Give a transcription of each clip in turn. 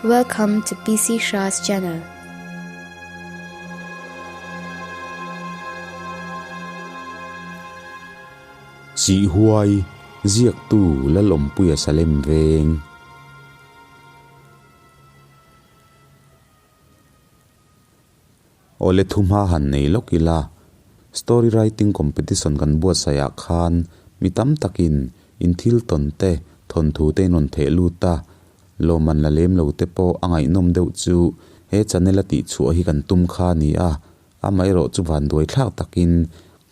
Welcome to PC Shah's channel. Sih huai, ziaktu Lalawmpuia Salem veng. Awle thumha han nei lawk ila, story writing competition kan buatsaih ah khan mi tam takin in thil tawn te, thawnthu te in rawn theh lut a, lawmman la lem lo te pawh a ngaihnawm deuh chu he channel a tihchhuah hi kan tum kha a ni a, amaherawh chu vanduai thlak takin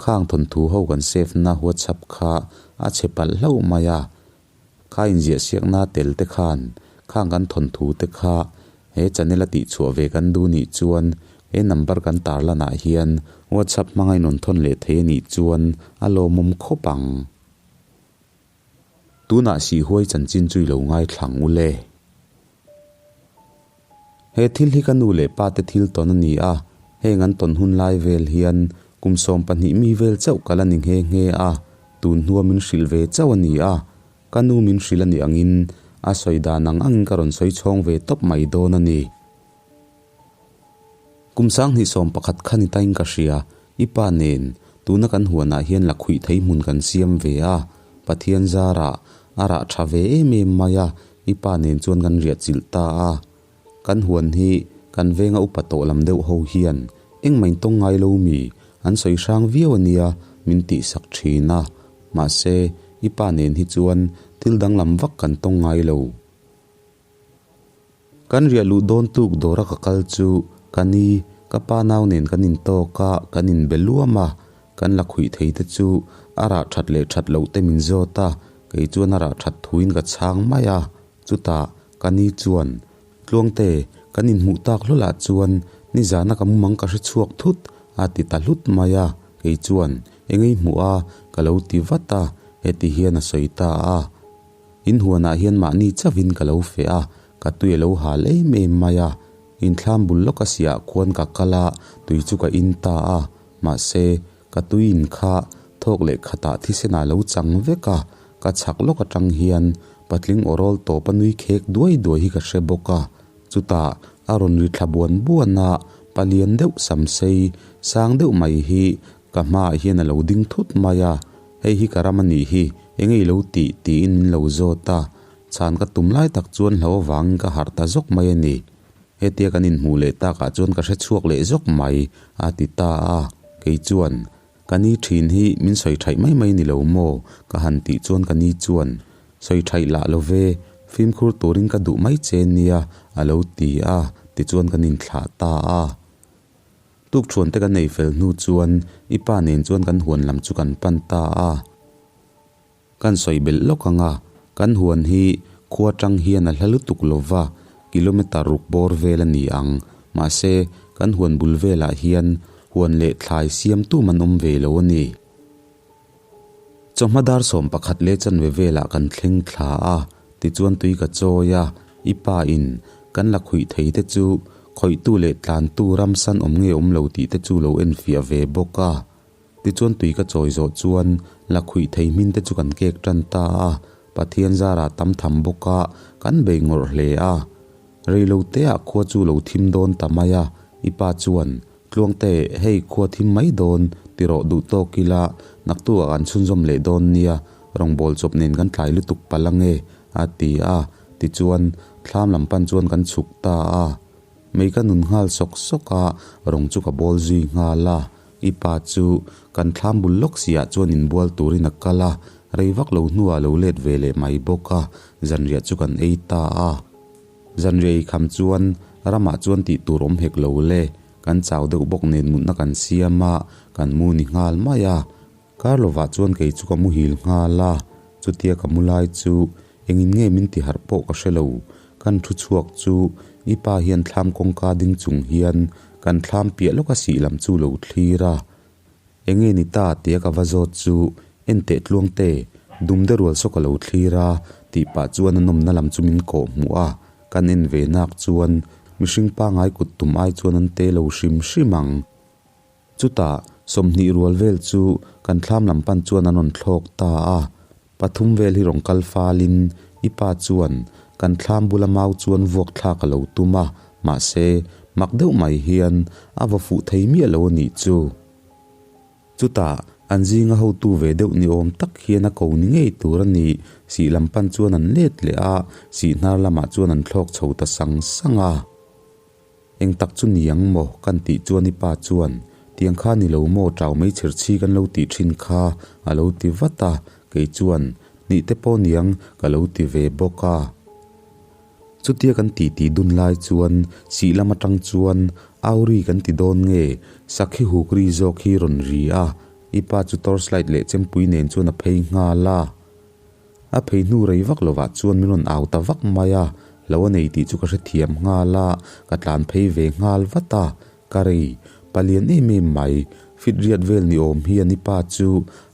khang thawnthu ho kan save na whatsapp kha a chhe palh hlauh mai a. Kha inziahsiakna tel te khan khang kan thawnthu te kha he channel a tihchhuah ve kan duh nih chuan he number kan tarlan ah hian WhatsApp hmanga in rawn thawn leh thei a nih chuan a lawmawm khawp ang. Tunah Sihhuai chanchin chu i lo ngaithlang u le. He thil hi ka nu leh pa te thil tawn a ni a, heng an tawn hun lai vel hian kum 12 mi vel chauh ka la ni nghe nghe a, tun hnua min hrilh ve chauh a ni a, ka nu min hrilh a nih angin a sawi dan ang angin ka rawn sawi chhawng ve tawp mai dawn a ni. Kum 2011 kha ni tain ka hria, i pa nen tuna kan huanah hian la khuih thei hmun kan siam ve a, Pathian zarah a rah tha ve em em mai a, i pa nen chuan kan riah chilh ta a. Kan huan hi kan venga upa tawh lam deuh ho hian engmah in tawng ngai lo mi an sawi hrang viau a nia min tihsak thin a, mahse i pa nen hi chuan thil danglam vak kan tawng ngai lo. Kan riah luh dawn tuk dawra ka kal chu ka ni, ka pa nau nen kan intawk a, kan inbe luam a, kan la khuih thei te chu a rah that leh that loh te min zawt a, kei chuan a rah that thuin ka chhang mai a, chutah ka ni chuan, Tluangte, kan inhmuh tak hlawlah chuan nizana ka mumang ka hre chhuak thut a ti ta hlut mai a, kei chuan engei hmuh a ka lo ti vat a, heti hian a sawi ta a. In huanah hian mahni chauhin ka lo feh a, ka tui a lo hal em em mai a. Inthlam bul lawka siah khuan ka kal a, tui chu ka in ta a. Mahse, ka tui in kha thawk leh khatah thisen ah lo chang vek a, ka chhak lawk atang hian patling aw rawl tawp a nui khek duai duai hi ka hre bawk a. Chutah a rawn ri thla buan buan a, palian deuh samsei sang deuh mai hi ka hmaah hian a lo ding thut mai a. Hei hi ka ram a nih hi, enge i lo tih? tiin min lo zawt a, chhan ka tum lai tak chuan hlo avangin ka harh ta zawk mai a ni. Hetia kan inhmuh leh takah chuan ka hre chhuak leh zawk mai, a ti ta a. Kei chuan, Ka ni thin hi min sawi thaih mai mai ni lo maw? ka han tih chuan ka ni chuan, Sawi thaih lah lo ve, fimkhur turin ka duh mai che nia, a lo ti a, tichuan kan inthlah ta a. Tukṭhuan te kan ei fel hnu chuan i pa nen chuan kan huan lam chu kan pan ta a. Kan sawi belh lawk ang a, kan huan hi khua tang hian a hla lutuk lo va, kilometer ruk bawr vel a ni ang. Mahse, kan huan bul velah hian huan leh thlai siamtu man awm ve lo a ni. Chawhma dar 11 leh chanve velah kan thleng thla a, tichuan tui ka chawi a, i pa in kan la khuih thei te chu khawihtu leh tlantu ramsan awm nge awm lo tih te chu lo enfiah ve bawk a. Tichuan tui ka chawi zawh chuan la khuih thei hmin te chu kan kek tan ta a, Pathian zarah tam tham bawk a, kan bei ngawrh hle a. Reilo te ah khua chu lo thim dawn ta mai a, i pa chuan Tluangte, hei khua thim mai dawn, ti rawh duh tawk ila, naktuk ah kan chhunzawm leh dawn nia, rawngbâwl chawp nen kan tlai lutuk palh ange, a ti a. Tichuan, thlam lam pan chuan kan chhuk ta a. Mei ka nun nghal sawk sawk a, rawng chu ka bawl zui nghal a. I pa chu kan thlam bul lawk siah chuan inbual turin a kal a, rei vak lo hnuah a lo let ve leh mai bawk a, zanriah chu kan ei ta a. Zanriah ei kham chuan ramah chuan tih tur awm hek lo le, kan chau deuh bawk nen mutna kan siam a, kan mu ni nghal mai a. Kar lovah chuan kei chu ka muhil nghal a, chutia ka mu lai chu engin nge min ti harh pawh ka hre lo. Kan thu chhuak chu i pa hian thlam kawngka ding chung hian kan thlam piah lawka sih lam chu lo thlir a. Enge ni ta tia ka va zawt chu en teh tluang te, dum de rual saw ka lo thlir a tih pah chuan a nawmna lam chu min kawh hmuh a, kan en ve nak chuan mihring pangai kut tum ai chuan an te lo hrim hrim ang. Chutah 20 rual vel chu kan thlam lam pan chuan an rawn thlawk ta a, pathum vel hi rawn kal falin i pa chuan Kan thlam bula mau chuan vuak thlak a lo tum a, mahse, mak deuh mai hian a va fuh thei miah lo a nih chu. Chutah, an zinga hotu ve deuh ni awm tak hian a ko ni ngei tur a ni, sih lam pan chuan an let leh a, sih hnar lamah chuan an thlawk chho ta sang sang a. Eng tak chu ni ang maw? Kan tih chuan i pa chuan, Tiang kha ni lo maw ṭau mai chher chhi kan lo tih ṭhin kha a lo ti vat a, kei chuan, Nih te pawh niang ka lo ti ve bawk a. Chutia kan titi dun lai chuan sih lam aṭang chuan au ri kan ti dawn nge sakhi huk ri zawk hi rawn ri a, i pa chu torchlight leh chempui nen chuan a phei nghal a. A phei hnu rei vak lovah chuan min rawn au ta vak mai a, lo a nei tih chu ka hrethiam nghal a, ka tlan phei ve nghal vat a, ka rei palian em em mai, fit riat vel ni awm hian i pa chu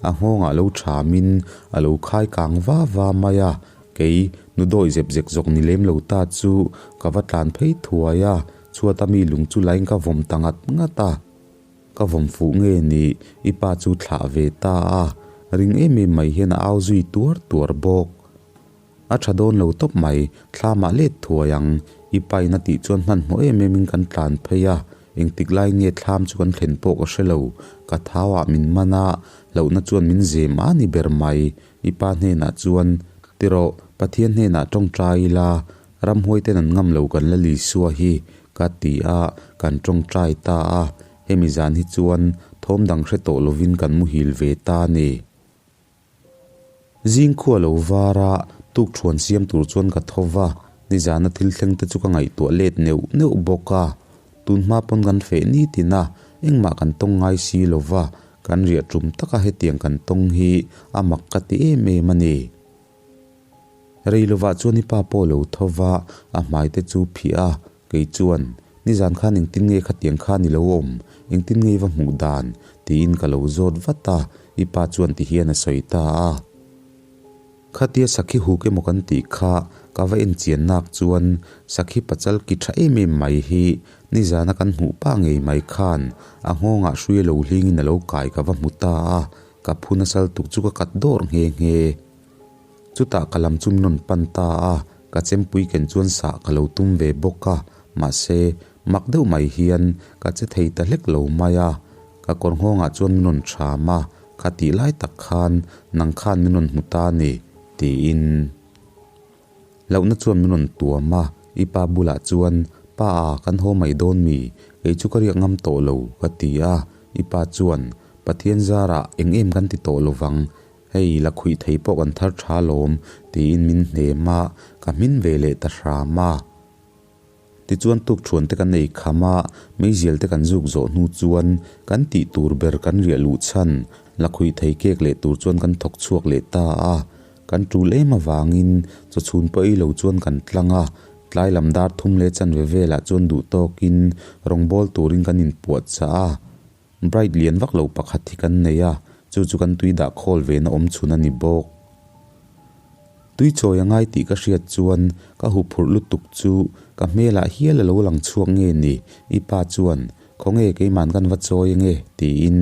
a nghawngah lo thamin a lo khai kang va va mai a, kei nu dawi zep zek zawk ni lem lo ta chu ka va tlan phei thuai a, chhuata mi lung chu lain ka vawm ta ngat ngat a. Ka vawm fuh nge ni i pa chu thlah ve ta a, ring em em mai hian a au zui tuar tuar bawk. A tha dawn lo tawp mai, thla mah let thuai ang, i pa in a tih chuan hmanhmawh em em in kan tlan phei a, engtik lai nge thlam chu kan thlen pawh ka hre lo, ka thau ah min man a, hlauhna chuan min zem a ni ber mai, i pa hnenah chuan, Tirawh, Pathian hnenah tawngtai ila, Ramhuai ten an ngam lo kan la Lisua hi ka ti a, kan tawngtai ta a, hemi zan hi chuan thawm dang hre tawh lovin kan muhil ve ta a ni. Zing khua lo var a, tuk thuan siam tur chuan ka tho va, nizana thil thleng te chu ka ngaihtuah let neuh neuh bawk a, tun hma pawn kan feh ni tin a, engmah kan tawng ngai si lo va, kan riah tum taka hetiang kan tawng hi a mak ka ti em em a ni. Rei lovah chuan i pa pawh lo tho va, a hmai te chu phih a, kei chuan, Nizan khan engtin nge khatiang khan i lo awm, engtin nge i va hmuh dan? tiin ka lo zawt vat a, i pa chuan ti hian a sawi ta a. Khatia sakhi huk emaw kan tih kha ka va en chian nak chuan sakhi pachal ki tha em em mai hi nizana kan hmuh pa ngei mai khan a nghawngah hrui a lo hlingin a lo kai ka va hmu ta a, ka phu nasal tuk chu ka kat dawr nghe nghe. Chutah ka lam chu min rawn pan ta a, ka chempui ken chuan sah ka lo tum ve bawk a, mahse, mak deuh mai hian ka che thei ta hlek lo mai a. Ka kawr nghawngah chuan min rawn ṭham a, kha tih lai tak khan nang khan min rawn hmu ta a ni, tiin. Hlauhna chuan min rawn tuam a, i pa bulah chuan, Pa a, kan haw mai dawn mi? Kei chu ka riak ngam tawh lo, ka ti a. I pa chuan, Pathian zarah eng em kan ti tawh lovang, hei la khuih thei pawh kan thar tha lawm, tiin min hnem a, ka hmin ve leh ta hram a. Tichuan tukthuan te kan ei kham a, meizial te kan zuk zawh hnu chuan kan tih tur ber kan riah luh chhan la khuih thei kek leh tur chuan kan thawk chhuak leh ta a. Kan tul em avangin chawchhun pawh ei lo chuan kan tlang a, tlai lam dar thum leh chanve velah chuan duh tawkin rawngbawl turin kan inpuah chah a. Bright lian vak lo pakhat hi kan nei a, chu chu kan tui dah khawl ve na awm chhun a ni bawk. Tui chawi a ngai tih ka hriat chuan ka huphurh lutuk chu ka hmelah hial a lo lang chhuak nge ni, i pa chuan khawnge keiman kan va chawi ange tiin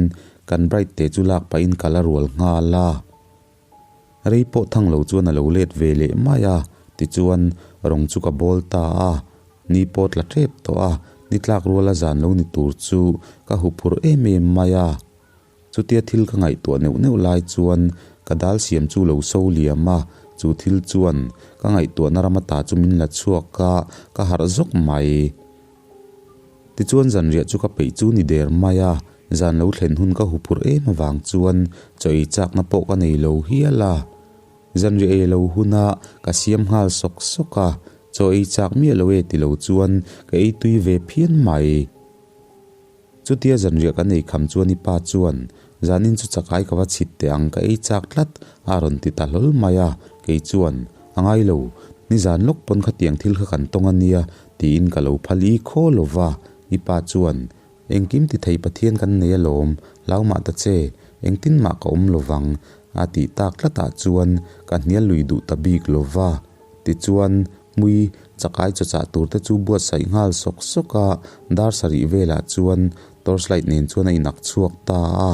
kan Bright te chu lak pahin ka la rual nghal a. Rei pawh thang lo chuan a lo let ve leh mai a, tichuan rawng chu ka bawl ta a, ni pawh tla tep tawh a, ni tlak ruala zan lo ni tur chu ka huphurh em em mai a. Chutia thil ka ngaihtuah neuh neuh lai chuan ka dal siam chu lo so liam a, chu thil chuan ka ngaihtuahna ram ata chu min la chhuak a, ka harh zawk mai. Tichuan zanriah chu ka peih chu ni der mai a, zan lo thlen hun ka huphurh em avang chuan chaw ei chakna pawh ka nei lo hial a. Zanriah ei lo huna ka siam nghal sawk sawk a, chaw ei chak miah lo e ti lo chuan ka ei tui ve phian mai. Chutia zanriah kan ei kham chuan i pa chuan, Zanin chu chakai ka va chhit teh ang, ka ei chak tlat, a rawn ti ta hlawl mai a, kei chuan, A ngai lo, nizan lawk pawn khatiang thil kha kan tawng a nia, tiin ka lo phal i khaw lo va, i pa chuan, Engkim ti thei Pathian kan nei alawm, hlau mah ta che, engtin mah ka awm lo vang, a tih tak tlatah chuan ka hnial lui duh ta bik lo va. Tichuan, hmui chakai chawchah tur te chu buatsaih nghal sawk sawk a, dar sarih velah chuan torchlight nen chuan a inak chhuak ta a.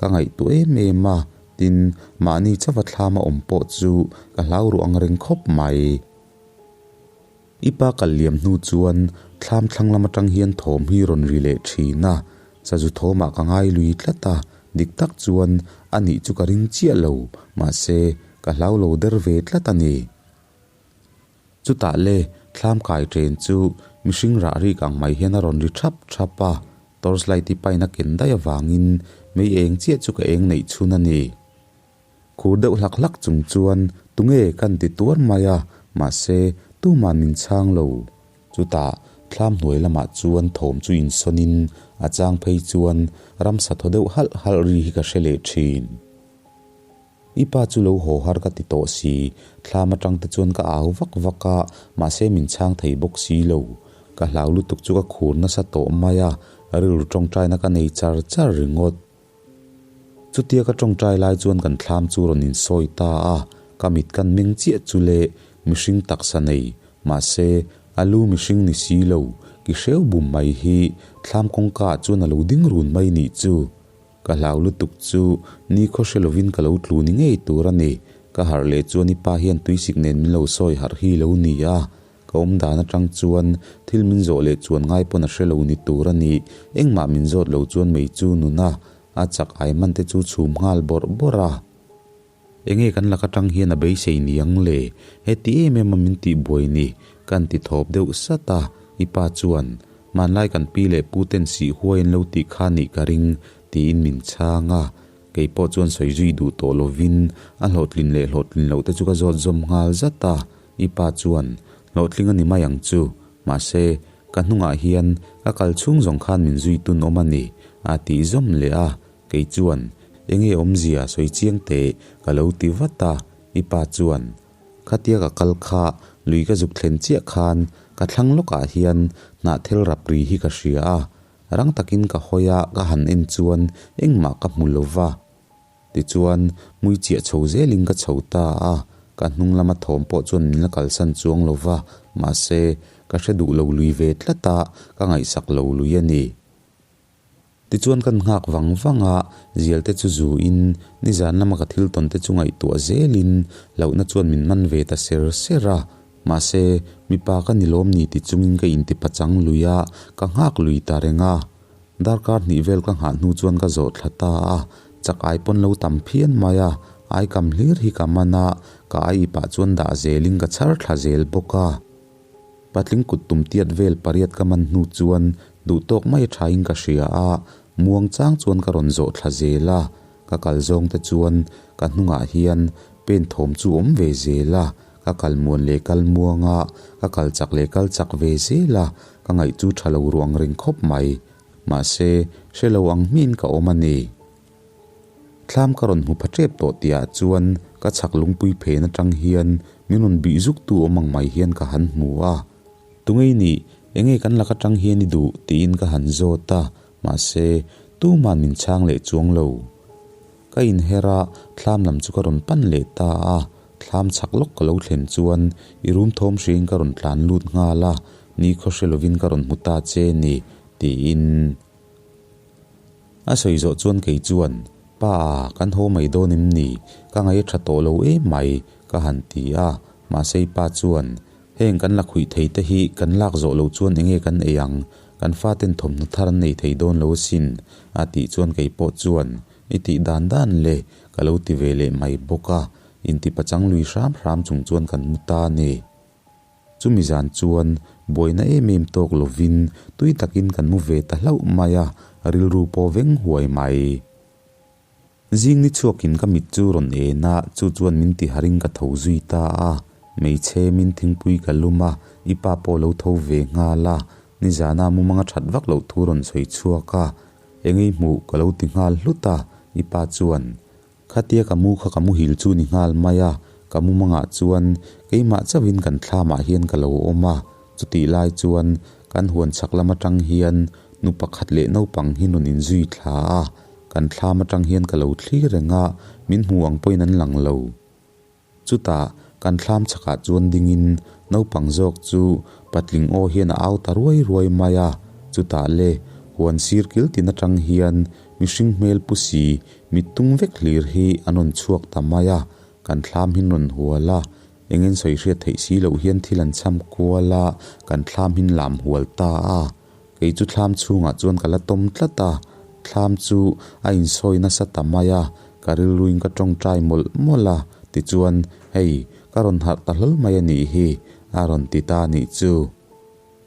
Ka ngaihtuah em em a, tin, mahni chauha thlam a awm pawh chu ka hlau ruh ang reng khawp mai. I pa kal liam hnu chuan thlam thlang lam atang hian thawm hi rawn ri leh thin a, sazu thawmah ka ngai lui tlat a, dik tak chuan a nih chu ka ring chiah lo, mahse ka hlau lo der ve tlat a ni. Chutah le thlam kai chen chu mihring rah rik ang mai hian a rawn ri thap thap a, torchlight i pain a ken daih avangin mei eng chiah chu ka eng neih chhun a ni. Khur deuh hlak hlak chung chuan tunge kan ti tuar mai a, mahse tuman min chhang lo. Chutah thlam hnuai lamah chuan thawm chu insawnin a chang phei chuan ramsa thaw deuh halh halh ri hi ka hre leh thin. I pa chu lo haw har ka ti tawh si, thlam atang te chuan ka au vak vak a, mahse min chhang thei bawk si lo. Ka hlau lutuk chu ka khur nasa tawh mai a, rilru tawngtaina ka nei char char ringawt. Chutia ka tawngtai lai chuan kan thlam chu rawn insawi ta a, ka mit kan meng chiah chu le, mihring taksa nei, mahse a lu mihring ni si lo, ki hreu bum mai hi thlam kawngka ah chuan a lo ding run mai nih chu. Ka hlau lutuk chu ni khaw hre lovin ka lo tlu ni ngei tur a ni. Ka harh leh chuan i pa hian tuisik nen min lo sawi harh hi lo ni a, Ka awm dan atang chuan thil min zawh leh chuan ngai pawn a hre lo ni tur a ni. Engmah min zawt lo chuan mei chu nuna a chak ai man te chu chhum nghal bawrh bawrh a. Enge kan lak atang hian a beisei niang le? Heti em em a min tih buai ni? Kan ti thawp deuh sat a. I pa chuan, Hmanlai kan pi leh pu ten sih huai an lo tih kha nih ka ring, tiin min chhang a. Kei pawh chuan sawi zui duh tawh lovin a hlawhtlin leh hlawhtlin loh te chu ka zawt zawm nghal zat a. I pa chuan, Hlawhtling a ni mai ang chu. Mahse, ka hnungah hian ka kal chhung zawng khan min zui tun awm a ni, a tih zawm leh a. Kei chuan, Enge awmzia sawi chiang teh, ka lo ti vat a. I pa chuan, Khatia ka kal kha lui ka zuk thlen chiah khan ka thlang lawkah hian hnahthel rap ri hi ka hria a. Rang takin ka hawi a, ka han en chuan engmah ka hmu lo va. Tichuan, hmui chiah chho zelin ka chho ta a, ka hnung lama thawm pawh chuan min la kalsan chuang lo va, mahse, ka hre duh lo lui ve tlat a, ka ngaihsak lo lui a ni. Tichuan kan nghak vang vang a, zial te chu zuin, nizan lama ka thil tawn te chu ngaihtuah zelin hlauhna chuan min man ve ta ser ser a, mahse, mipa ka ni lawm ni ti chungin ka intipachang lui a, ka nghak lui ta reng a. Darkar hnih vel ka nghah hnu chuan ka zawh thla ta a, chak ai pawn lo tam phian mai a, ai kam hlir hi ka man a, ka ai ipah chuan dah zelin ka chhar thla zel bawk a. Patling kut tum tiat vel pariat ka man hnu chuan duh tawk mai a thain ka hria a, muang chang chuan ka rawn zawh thla zel a, ka kal zawng te chuan ka hnungah hian pen thawm chu awm ve zel a, Ka kal muan leh kal muang a, ka kal chak leh kal chak ve zel a, ka ngaih chu tha lo ruang reng khawp mai. Mahse, hre lo ang hmiin ka awm a ni. Thlam ka rawn hmu pha tep tawh tihah chuan ka chhak lungpui phen atang hian min rawn bih zuk tu awm ang mai hian ka han hmu a. Tungei nih, enge kan lak atang hian i duh? tiin ka han zawt a, mahse, tuman min chhang leh chuang lo. Ka inher a, thlam lam chu ka rawn pan leh ta a, Thlam chhak lawk ka lo thlen chuan i room thawm hriin ka rawn tlan lut nghal a, ni khaw hre lovin ka rawn hmu ta che ni, tiin a sawi zawh chuan kei chuan, Pa, kan haw mai dawn em ni? Ka ngaih a tha tawh lo em mai, ka han ti a, mahse i pa chuan, Heng kan la khuih thei te hi kan lak zawh loh chuan enge kan ei ang? Kan faten thawmhnaw thar an nei thei dawn lo asin, a tih chuan kei pawh chuan, I tih dan dan le, ka lo ti ve leh mai bawk a, inti pachang lui hram hram chung chuan kan mu ta a ni. Chumi zan chuan buaina em em tawk lovin tui takin kan mu ve ta hlauh mai a, rilru pawh veng huai mai. Zing ni chhuakin ka mit chu rawn en a, chu chuan min ti harin ka tho zui ta a, hmeichhe min thingpui ka lum a, i pa pawh lo tho ve nghal a, nizana mumanga that vak loh thu rawn sawi chhuak a, Engei hmuh ka lo ti nghal hlut a, i pa chuan, Khatia ka mu kha ka muhil chu ni nghal mai a, ka mumangah chuan keimah chauhin kan thlamah hian ka lo awm a, chutih lai chuan kan huan chhak lam atang hian nu pakhat leh naupang hi rawn inzui thla a, kan thlam atang hian ka lo thlir reng a, min hmu ang pawhin an lang lo. Chutah kan thlam chhakah chuan dingin naupang zawk chu patling aw hian a au ta ruai ruai mai a, chutah le huan sir kil tin atang hian mihring hmel pu si mittung vek hlir hi an rawn chhuak ta mai a, kan thlam hi an rawn hual a. Engin sawi hriat theih si loh hian thil an cham kual a, kan thlam hin lam hual ta a. Kei chu thlam chhungah chuan ka la tawm tlat a, thlam chu a insawi nasa ta mai a, ka rilruin ka tawngtai mawlh mawlh a, tichuan, Hei, ka rawn harh ta hlawl mai a nih hi, a rawn ti ta a nih chu.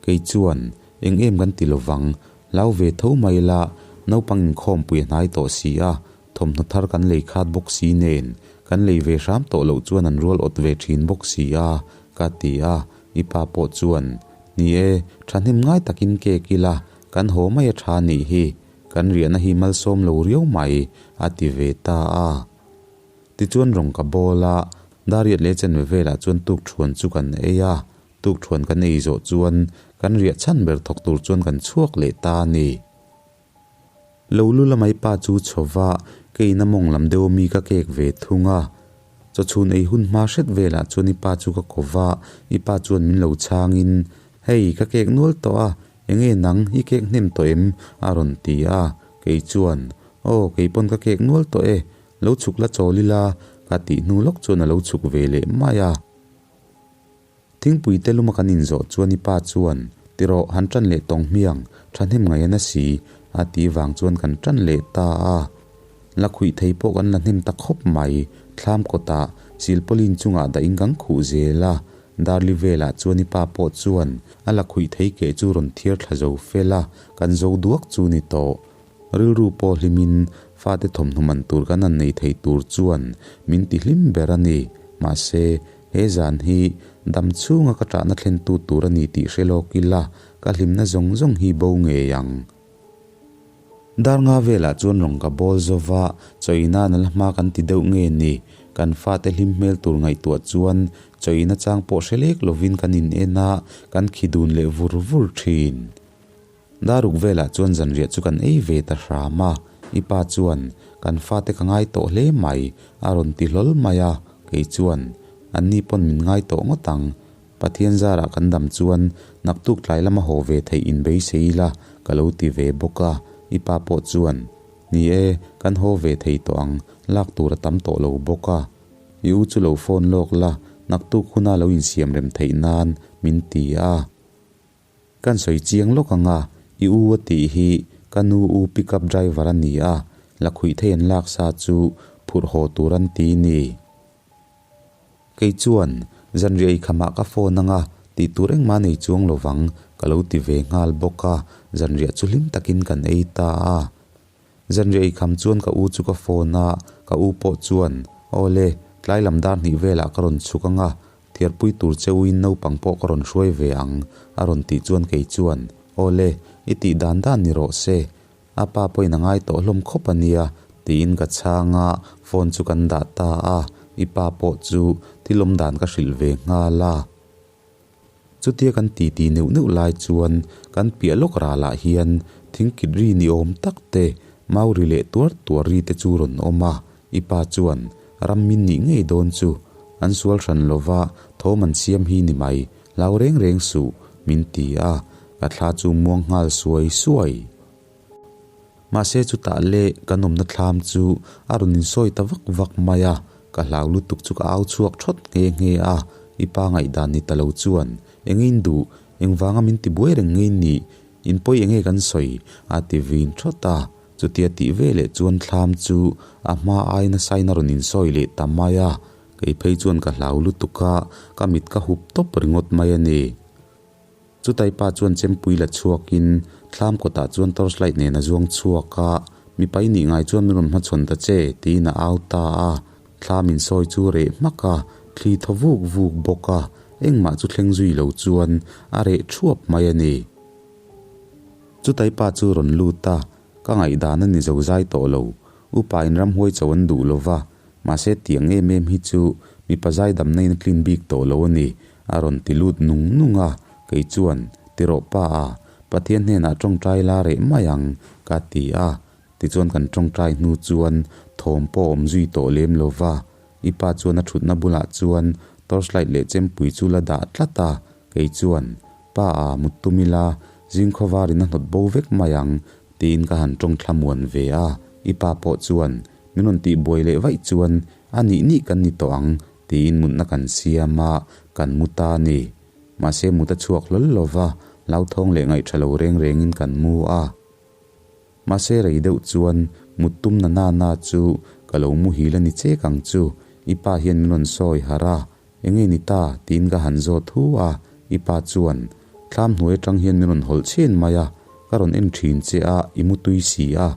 Kei chuan, Eng em kan ti lovang, hlau ve tho mai la, naupang inkhawmpui a hnai tawh si a, thawmhnaw thar kan lei khat bawk si nen, kan lei ve hram tawh loh chuan an rual awt ve thin bawk si a, ka ti a, i pa pawh chuan, Ni e, thahnem ngai takin kek ila, kan haw mai a tha nih hi, kan riahna hi malsawm lo riau mai, a ti ve ta a. Tichuan rawng ka bawl a, Dariat leh Chenve velah chuan tukthuan chu kan ei a, tukthuan kan ei zawh chuan kan riah chhan ber thawk tur chuan kan chhuak leh ta a ni. Lo lu lamai pa chu chhova keiin a mawng lam deuh ami ka kek ve thung a. Chawchhun ei hun hma hret velah chuan i pa chu ka ko va, i pa chuan min lo chhangin, Hei, ka kek nual tawh a, enge nang i kek hnem tawh em? a rawn ti a. Kei chuan, Aw, kei pawn ka kek nual tawh e, lo chhuk la chawl ila, ka tih hnu lawk chuan a lo chhuk ve leh mai a. Thingpui te luma kan inzawh chuan i pa chuan, Ti rawh, han tan leh tawng hmiang, thahnem ngaih a na si, a tih vang chuan kan tan leh ta a. La khuih thei pawh kan la hnem ta khawp mai, thlam kawtah silpawlin chungah dah in kan khuh zel a. Darli velah chuan i pa pawh chuan a la khuih thei keh chu rawn thiar thla zo fel a, kan zo duak chu ni tawh. Rilru pawh hlimin fate thawmhnaw man tur kan han nei thei tur chuan min ti hlim ber a ni. Mahse, He zan hi dam chhunga ka ṭahna thlentu tur a ni tih hre lawk ila, ka hlimna zawng zawng hi bo ngei ang. Dar nga velah chuan rawng ka bawl zo va, chawina na la hma kan ti deuh nge ni? Kan fate hlim hmel tur ngaihtuah chuan chawina chang pawh hre lek lovin kan in en a, kan khi dun leh vur vur ṭhin. Daruk velah chuan zanriah chu kan ei ve ta hram a, i pa chuan, Kan fate ka ngai tawh hle mai, a rawn ti hlawl mai a, kei chuan, Anni pawn min ngai tawh ngawt ang. Pathian zarah kan dam chuan naktuk tlai lama haw ve theih inbeisei ila, ka lo ti ve bawk a, i pa pawh chuan, Ni e, kan haw ve thei tawh ang, lak tur a tam tawh lo bawk a. I u chu lo phone lawk la, naktuk huna lo insiam rem theih nan, min ti a. Kan sawi chiang lawk ang a, i u a tih hi ka nu u pick up driver a ni a, lakhuih thei an lak sa chu phurh haw tur an ti ni. Kei chuan zanriah ei khamah ka phone ang a, tih tur engmah nei chuang lo vang ka lo ti ve nghal bawk a, zanriah chu hlim takin kan ei ta a. Zanriah ei kham chuan ka u chu ka phone a, ka u pawh chuan, Awle, tlai lam dar hnih velah ka rawn chhuk ang a, thiarpui tur che uin naupang pawh ka rawn hruai ve ang, a rawn tih chuan kei chuan, Awle, i tih dan dan ni rawh se, a pa pawhin a ngai tawh hlawm khawp a nia, tiin ka chhang a, phone chu kan dah ta a, i pa pawh chu thil awm dan ka hrilh ve nghal a. Chutia kan titi neuh neuh lai chuan kan piah lawk ralah hian thingkit ri ni awm tak te, mau ri leh tuar tuar ri te chu rawn awm a, i pa chuan ram min nih ngei dawn chu an sual hran lova thawm an siam hi ni mai, hlau reng reng suh, min ti a, ka thla chu muang nghal suai suai. Mahse chutah leh kan awmna thlam chu a rawn insawi ta vak vak mai a, ka hlau lutuk chu ka au chhuak thawt nghe nghe a, i pa ngaihdan ni ta lo chuan eng in duh, engvanga min ti buai reng ngei nih, in pawi enge kan sawi a ti vin thawt a, chutia tih ve leh chuan thlam chu a hma ai nasain a rawn insawi leh ta mai a, kei phei chuan ka hlau lutuk a, ka mit ka hup tawp ringawt mai a ni. Chutai pa chuan chempui la chhuakin thlam kawtah chuan torchlight nen a zuang chhuak a, mipa i nih ngai chuan min rawn hmachhawn ta che, tiin a au ta a. Thlam insawi chu reh hmak a, thli thaw vuk vuk bawk a, engmah chu thleng zui lo chuan a reh thuap mai a ni. Chutai pa chu rawn lut a, ka ngaihdan a ni zo zai tawh lo, upa in ramhuai cho an duh lo va, Mahse tiang em em hi chu mipa zaidamna in a tlin bik tawh lo a ni, a rawn ti lut nung nung a, kei chuan, Ti rawh pa a, Pathian hnenah tawngtai la reh mai ang, ka ti a. Tichuan kan tawngtai hnu chuan thawm pawh awm zui tawh lem lo va, i pa chuan a thutna bulah chuan torchlight leh chempui chu la dah tlat a, kei chuan, Pa a, mut tum ila, zing khawvarin a hnawt bo vek mai ang, tiin ka han tawngthla muan ve a, i pa pawh chuan, Min rawn tih buai leh vaih chuan a nih nih kan ni tawh ang, tiin mutna kan siam a, kan mu ta a ni. Mahse mut a chhuak hlawl lo va, hlauthawng leh ngaih tha lo reng rengin kan mu a. Mahse rei deuh chuan mut tum na na na chu ka lo muhil a ni chek ang chu, i pa hian min rawn sawi harh a, enge ni ta tiin ka han zawt hu a, i pa chuan thlam hnuai atang hian min rawn hawlh chhen mai a, ka rawn en thin che a, i mu tui si a,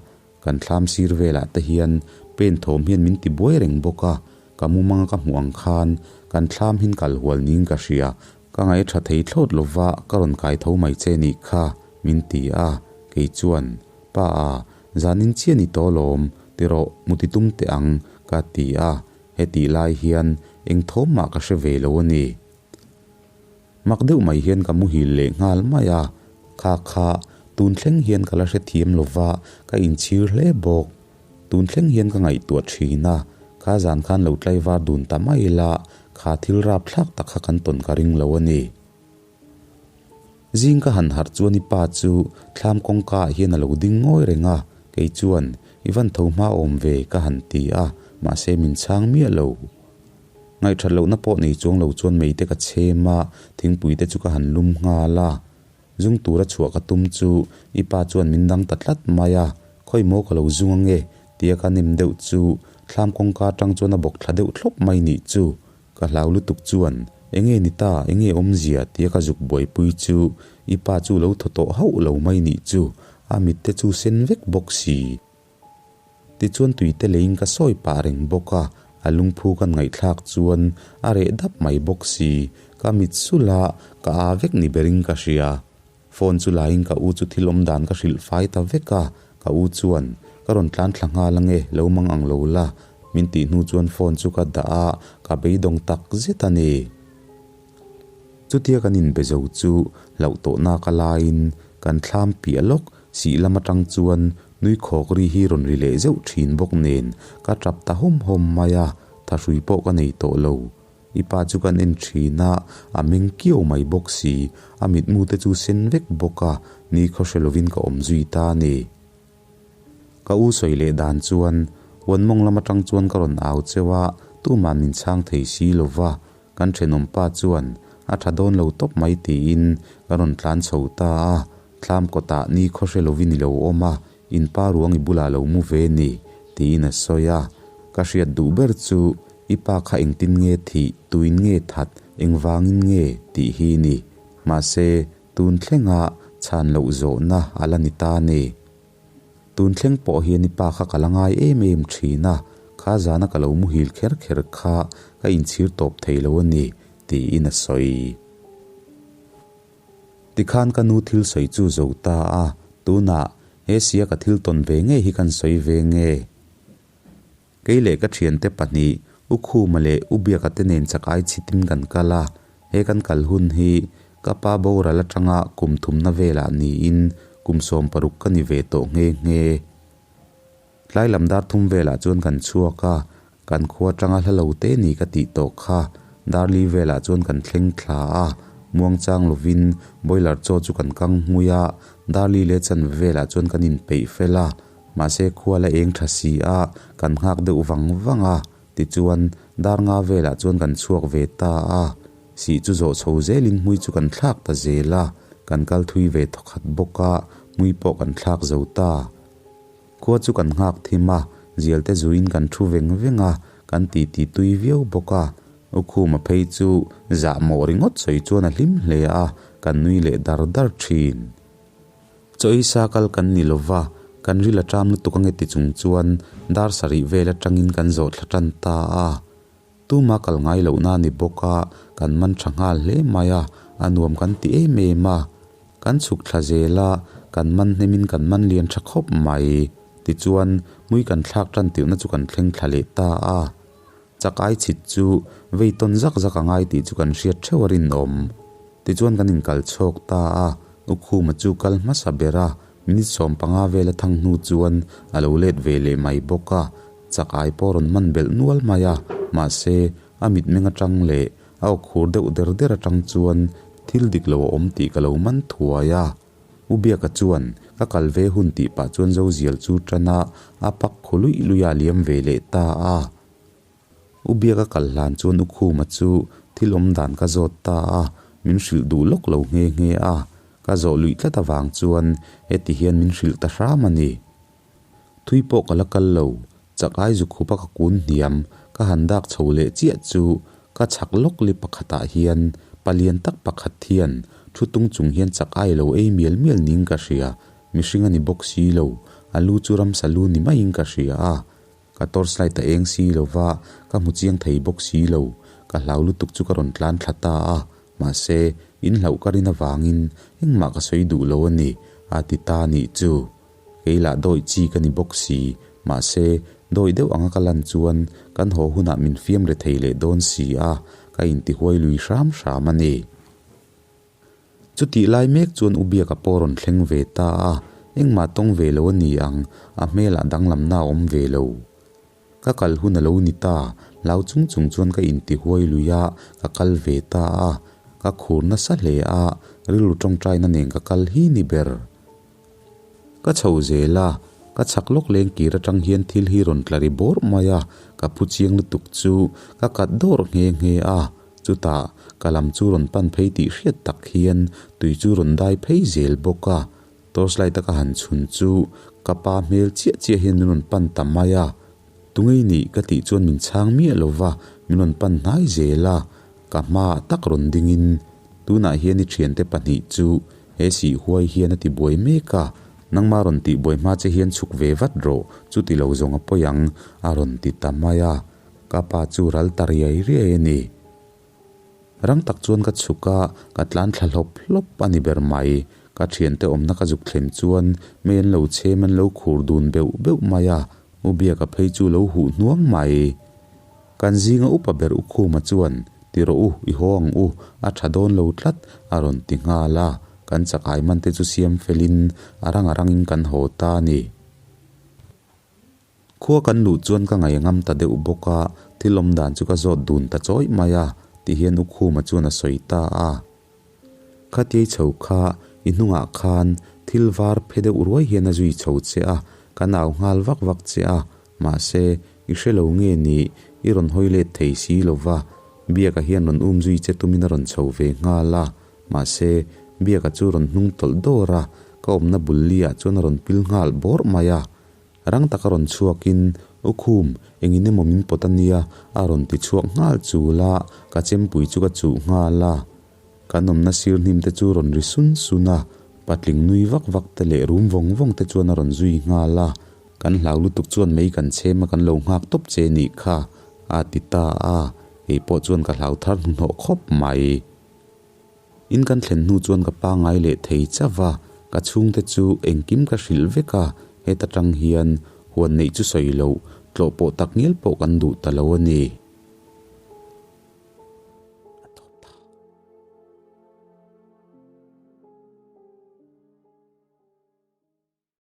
kan thlam sir velah te hian pen thawm hian min ti buai reng bawk a, ka mumanga ka hmuh ang khan kan thlam hin kal hual niin ka hria, Ka ngaih tha thei thlawt lova ka rawn kai tho mai che nih kha, min ti a, kei chuan, Pa a, zanin chiah ni tawh lawm, ti rawh, muti tum teh ang, ka ti a, hetih lai hian eng thawm mah ka hre ve lo a ni. Mak deuh mai hian ka muhil leh nghal mai a, kha kha tun thleng hian ka la hrethiam lova ka inchhir hle bawk. Tun thleng hian ka ngaihtuah thin a, kha zan khan lo tlaivar dun ta mai ila, kha thil rapthlak tak kha kan tawn ka ring lo a ni. Zing ka han harh chuan i pa chu thlam kawngka ah hian a lo ding ngawi reng a, kei chuan i van tho hma awm ve ka han ti a, mahse min chhang miah lo. Ngaihthat lohna pawh nei chuang lo chuan mei te ka chhem a, thingpui te chu ka han lum nghal a. Zung tura chhuah ka tum chu i pa chuan min dang ta tlat mai a, khawi maw ka lo zung ange tia ka nem deuh chu thlam kawngka atang chuan a bawk thla deuh thlawp mai nih chu. Ka hlau lutuk chuan enge ni ta, enge awmzia tia ka zuk buaipui chu i pa chu lo thaw tawh hauh lo mai nih chu, a mit te chu sen vek bawk si. Tichuan tuite leiin ka sawi pah reng bawk a, a lungphu kan ngaihthlak chuan a reh dap mai bawk si, ka mit sulh a, ka aa vek ni berin ka hria. Phone chu laiin ka u chu thil awm dan ka hrilh fai ta vek a, ka u chuan, Ka rawn tlan thla nghal ange, lo mang ang lo la, min tih hnu chuan phone chu ka dah a, ka beidawng tak zet a ni. Chutia kan inbe zo chu hlauh tawhna ka laiin kan thlam piah lawk sih lam atang chuan nui khawk ri hi rawn ri leh zeuh thin bawk nen ka tap ta hawm hawm mai a, thahrui pawh ka nei tawh lo. I pa chu kan en thin a, a meng kiau mai bawk si, a mitmu te chu sen vek bawk a, ni khaw hre lovin ka awm zui ta a ni. Ka u sawi leh dan chuan Huanmawng lam atang chuan ka rawn au cheu a, tuman min chhang thei si lova, Kan thenawm pa chuan a tha dawn lo tawp mai tiin ka rawn tlan chho ta a, thlam kawtah ni khaw hre lovin i lo awm a, in pa ruang i bulah lo mu ve ni tiin a sawi a. Ka hriat duh ber chu i pa kha engtin nge thih, tuin nge that, engvangin nge tih hi ni. Mahse, tun thlenga chhan loh zawhna a la ni ta ni. Tun thleng pawh hian i pa kha ka la ngai em em thin a, kha zana ka lo muhil kher kher kha ka inchhir tawp thei lo a ni, tiin a sawi. Tikhan ka nu thil sawi chu zo ta a, tunah he sia ka thil tawn ve ngei hi kan sawi ve nge? Kei leh ka thiante pahnih, U Khuma leh U Biaka te nen chakai chhitin kan kal a, he kan kal hun hi ka pa boral atanga kum thumna velah niin kum 16 ka ni ve tawh nghe nghe. Tlai lam dar thum velah chuan kan chhuak a, kan khua atanga hla lo te ni ka tih tawh kha darli velah chuan kan thleng thla a, muangchang lovin boiler chaw chu kan kang hmui a, darli leh chanve velah chuan kan inpeih fel a. Mahse khua la eng tha si a, kan nghak deuh vang vang a, tichuan dar nga velah chuan kan chhuak ve ta a. Sih chu zawh chho zelin hmui chu kan thlak ta zel a, kan kal thui ve thawkhat bawk a, hmui pawh kan thlak zo ta. Khua chu kan nghak thim a, zialte zuiin kan thu veng veng a, kan titi tui viau bawk a. Ukhuma phei chu zah mawh ringawt sawi chuan a hlim hle a, kan nui leh dar dar thin. Chaw ei sa kal kan ni lova, kan ril a ṭam lutuk ange ti chung chuan dar sarih vel aṭangin kan zawh thla ṭan ta a. Tuma kal ngai lohna a ni bawk a, kan man ṭha nghal hle mai a, a nuam kan ti em em a. Kan chhuk thla zel a, kan man hnemin kan man lian ṭha khawp mai. Tichuan, mui kan thlak ṭan tirhna chu kan thleng thla leh ta a. Chak ai chhit chu vei tawn zak zak a ngai tih chu kan hriat theuh a rinawm. Tichuan kan inkal chhawk ta a, Ukhuma chu kal hmasa ber a, minute 15 vel a thang hnu chuan a lo let ve leh mai bawk a, chak ai pawh rawn man belh nual mai a, mahse a mitmeng atang leh a aw khur deuh der der atang chuan thil dik lo a awm tih ka lo man thuai a. U Biaka chuan ka kal ve hun tih pah chuan Zozial chu tan a, a pak khu luih luih a liam ve leh ta a. U Biaka kal hlan chuan U Khuma chu thil awm dan ka zawt ta a, min hrilh duh lawk lo nghe nghe a. Ka zawh luih tlat avang chuan heti hian min hrilh ta hram a ni. Thui pawh ka la kal lo, chak ai zu khupa ka kun hniam, ka han dak chho leh chiah chu ka chhak lawk li pakhatah hian palian tak pakhat hian thu tung chung hian chak ai lo ei mial mial ning ka hria, mihring a ni bawk si lo, a lu chu ramsa lu ni maiin ka hria a. Ka torchlight a eng si lo va, ka hmu chiang thei bawk si lo. Ka hlau lutuk chu ka rawn tlan thla ta a, mahse, in hlauh ka rin avangin engmah ka sawi duh lo a ni, a ti ta nih chu. Kei lah dawi chi ka ni bawk si, mahse, dawi deuh anga ka lan chuan kan haw hunah min fiam re thei leh dawn si a, ka intihuai lui hram hram a ni. Chutih lai mek chuan U Biaka pawh rawn thleng ve ta a, engmah tawng ve lo a ni ang, a hmelah danglamna a awm ve lo. Ka kal hun a lo ni ta, hlau chung chung chuan ka intihuai lui a, ka kal ve ta a, ka khur nasa hle a, rilru tawngtaina nen ka kal hi ni ber. Ka chho zel a, ka chhak lawk leng kir atang hian thil hi rawn tla ri bawrh mai a, ka phu chiang lutuk chu ka kat dawr nghe nghe a, chutah ka lam chu rawn pan phei tih hriat tak hian tui chu rawn dai phei zel bawk a, torchlight a ka han chhun chu ka pa hmel chiah chiah hian min rawn pan ta mai a, tungei nih ka tih chuan min chhang miah lo va, min rawn pan hnai zel a, ka hmaah tak rawn dingin Tunah hian i thiante pahnih chu he sih huai hian a ti buai mek a, nangma rawn tih buai hma che hian chhuk ve vat rawh, chuti lo zawng a pawi ang, a rawn ti ta mai a, ka pa chu ral ta riai riai a ni. Rang tak chuan ka chhuk a, ka tlan thla hlawp hlawp a ni ber mai. Ka thiante awmna ka zuk thlen chuan mei an lo chhem an lo khur dun beuh beuh mai a, U Biaka phei chu lo huh hnuang mai. Kan zinga upa ber U Khuma chuan, Ti rawh u, i haw ang u, a tha dawn lo tlat, a rawn ti nghal a. Kan chakai man te chu siam felin a rang a rangin kan haw ta a ni. Khua kan luh chuan ka ngaih ngam ta deuh bawk a, thil awm dan chu ka zawt dun ta chawih mai a, ti hian U Khuma chuan a sawi ta a. Khatiai chho kha i hnungah khan thil var phe deuh ruai hian a zui chho che a, kan au nghal vak vak che a, mahse, i hre lo nge ni, i rawn hawi let thei si lo va, Biaka hian rawn um zui che tumin a rawn chho ve nghal a, mahse, Biaka chu rawn hnung tawlh dawr a, ka awmna bul li ah chuan a rawn pil nghal bawrh mai a. Rang taka rawn chhuakin, U Khum, engin emaw min pawt a nia, a rawn ti chhuak nghal chul a, ka chempui chu ka chuh nghal a. Kan awmna sir hnim te chu rawn ri sun sun a, patling nui vak vak te leh rum vawng vawng te chuan a rawn zui nghal a. Kan hlau lutuk chuan mei kan chhem a kan lo nghak tawp che nih kha, a ti ta a, kei pawh chuan ka hlau thar hnuhnawh khawp mai. In kan thlen hnu chuan ka pangai leh thei chauh va, ka chhungte chu engkim ka hrilh vek a, heta tang hian huan neih chu sawi loh, tlawh pawh tak ngial pawh kan duh ta lo a ni.